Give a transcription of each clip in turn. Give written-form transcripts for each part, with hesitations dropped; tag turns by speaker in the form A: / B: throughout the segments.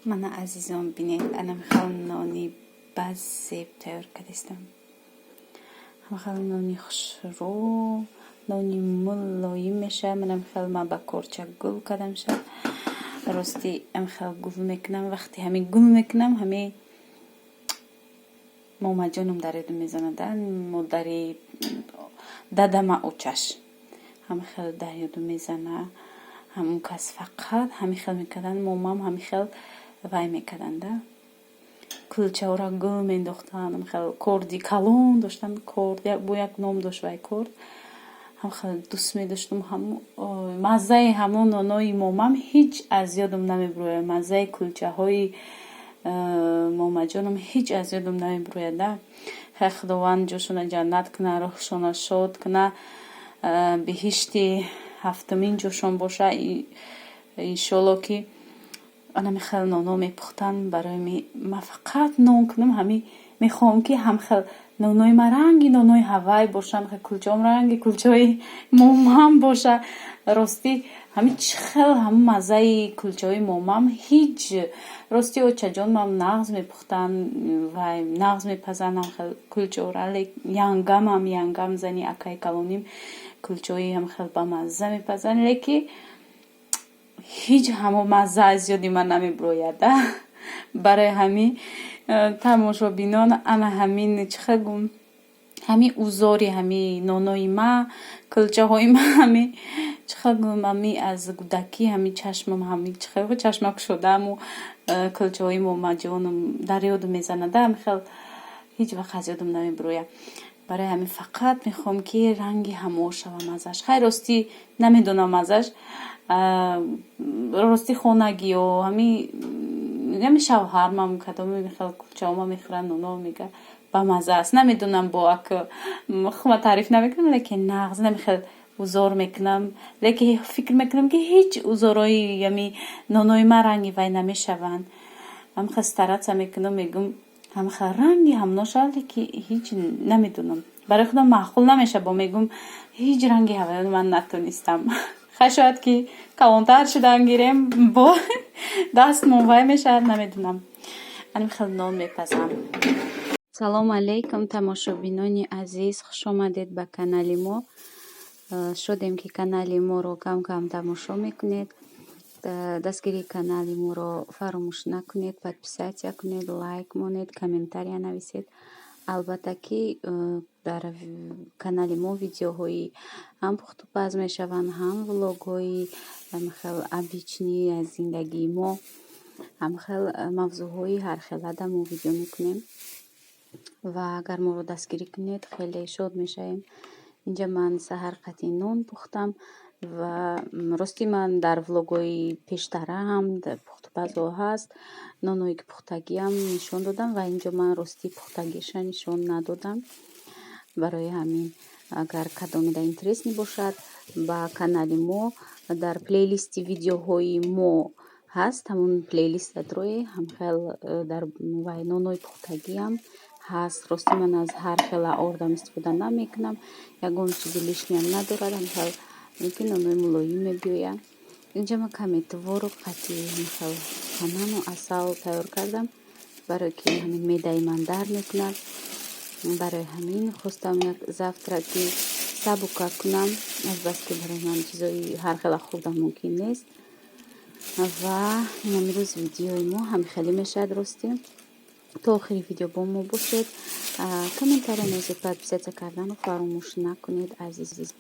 A: Мана, азизон, бинед, ана михел нони базеб тайёр кардистам. Ҳамахел нони хушрӯ, нони мулоим мешавад. Мана михел ман ба корча гул кардамша. Рости, амхел гул мекунам, вақте ҳамин гул мекунам, ҳами момаҷоном дар ёдам мезанад, модари дадама, очаш ҳамихел дар ёдам мезана. Ҳамон кас фақат ҳамин хел мекарданд, момам ҳамин хел вай мекарданда, кулчаҳоро гул мендохтанд. Ҳамихел корди калон доштанд, корд бо як ном дошт вай корд. Ҳамхел дӯст медоштум. Маззаи ҳамон нонои момам ҳеҷ аз ёдам намебурояд, маззаи кулчаҳои момаҷоном ҳеҷ аз ёдам намебурояд. Да, хай, Худованд ҷошона ҷаннат куна, рӯҳшона шод куна, биҳишти ҳафтумин ҷошон боша, иншолло. Ки анами хел ноно мепухтанд барои ма, фақат нон кунам, ҳами мехоҳам, ки ҳамхел нонои ма ранги нонои ҳавай бошанд, кулчаом ранги кулчаҳои момам боша. Ростӣ, ҳами чӣ хел ҳамун маззаи кулчаҳои момам ҳеҷ. Рости, очаҷонмам нағз мепухтанд, вай нағз мепазанд ҳамхел кулчаҳоро. Янгамам, янгам, зани акаи калоним, кулчаҳои ҳамхел бамазза мепазанд, леки ҳеҷ ҳамон мазза аз ёди ман намебурояд. Барои ҳамин, тамошобинон, ана ҳамин, чӣ хел гум, ҳамин узори ҳами нонои ма, кулчаҳои ма, ҳами, чӣ хел гум, ҳами аз кӯдакӣ ҳами чашмам, ҳами, чӣ хел, чашма кушодааму кулчаҳои момаҷоном дар ёдам мезанада, ҳамихел ҳеҷ вақт аз ёдам намебурояд. Барои ҳамин фақат мехоҳам, ки ранги ҳамо шава маззаш. Хай, ростӣ, намедонам маззаш, ростӣ, хонагиё ҳами шавҳармам кадоми мехел кулчаҳома мехӯранд, ноно мега, бамазза аст. Намедонам, бо ак хума таъриф намекунам, лекин нағз намехел узор мекунам, лекин фикр мекунам, ки ҳеҷ узорҳои ами нонои ман ранги вай намешаванд. Ҳамихел стараться мекунам, мегӯм, ҳамихел ранги ҳамно шавад, лекин ҳеҷ намедонам, барои худам маъқул намешавад. Бо мегӯм, ҳеҷ ранги ҳаваён ман натонистам. Хай, шояд ки калонтар шудан гирем, бо дастмон вай мешавад, намедонам. Ҳамин нон мепазам. Салому алейкум, тамошобинони азиз, хушомадед ба канали мо. Шодем, ки канали моро кам кам тамошо мекунед. Дастгирии канали моро фаромӯш накунед, подписаться кунед, лайк монед, комментария нависед. Албатта ки дар канали мо видеоҳои ҳам пухтупаз мешаванд, ҳам влогҳои хел обычный аз зиндагии мо, ҳамхел мавзӯъҳои ҳархелада мо видео мекунем ва агар моро дастгирӣ кунед, хеле шод мешавем. Инҷа ман саҳар қатъи нон пухтам ва ростӣ, ман дар влогҳои пештараам пухтупазҳо ҳаст, нонҳое ки пухтагиам нишон додам ва инҷо ман, ростӣ, пухтагиша нишон надодам. Барои ҳамин, агар кадомеда интересный бошад, ба канали мо дар плейлисти видеоҳои мо ҳаст, ҳамон плейлиста дрои ҳамхел дар вай нонҳои пухтагиам ҳаст. Ростӣ, ман аз ҳар хела ордам истифода намекунам, ягон чизи лишний ам надорад, ҳамхел ки нонҳои мулоим мебиёяд. Инҷа ман каме творог қатъи ҳамхел банану асал тайёр кардам, барое ки ҳамин меъдаи ман дард мекунад. Барои ҳамин хостам як завтраки сабука кунам, азбаски барои ман чизои ҳархела хӯрдан мумкин нест. Ва инамирӯз видеои мо ҳамихелӣ мешавад. Ростӣ, то охири видео бо мо бошед, комментария нависед, подписаться карданро фаромӯш накунед, азиз.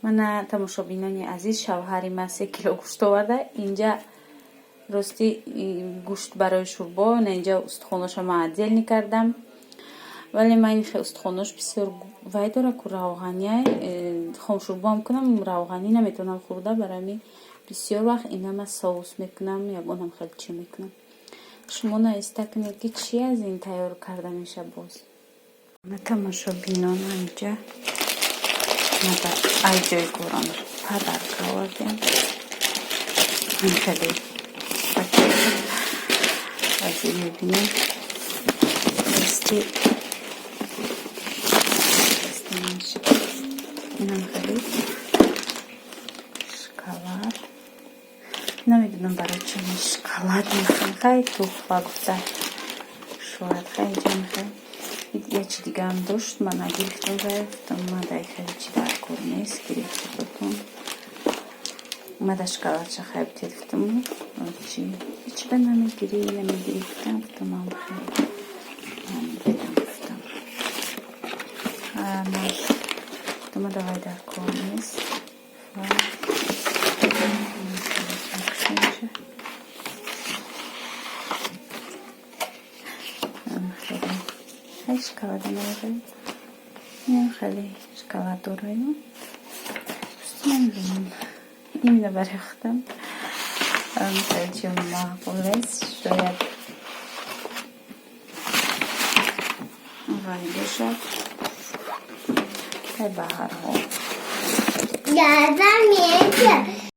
A: Мана, тамошобинони азиз, шавҳари ман 3 кило гӯшт оварда. Инҷа рости гӯшт барои шӯрбо, на, инҷа устухоноша ман отдельно кардам, вале ман ин устухонош бисёр вай дора ку, равғания. Хомшӯрбоам кунам, равғанӣ наметавонам хӯрда. Барои ҳамин бисёр вақт ина ман соус мекунам, ягонам хеле чӣ мекунам. Шумо нависта кунед, ки чӣ аз ин тайёр карда меша боз. Тамошобинон, инҷа ай ҷои корон подарка овардем. Хеле азин мебинем. Рости, инам хеле шоколад. Намедонам, барои чи шоколад мехоҳам. Хай, туҳфа гуфта шояд. Хай, инҷа мехоҳем. Як чи дигаам дошт, ман нагирифтам. Гуфтам, ман дай хеле чи дар кор нест, гирифт худатон. Мада шоколадша хай битед, гуфтам. Чи ҳечба намегирӣ, намегирӣ, гуфтам. Гуфтам, ман намегирам, гуфтам. Гуфтам, давай, дар кор нест. Хай, шоколада намегирем. Инам хеле шоколад дораю. Намедонам, именно барои худам хеле чи маъқул аст. Шояд вай бошад. Хай, ба ҳар ҳол.
B: Я заметил.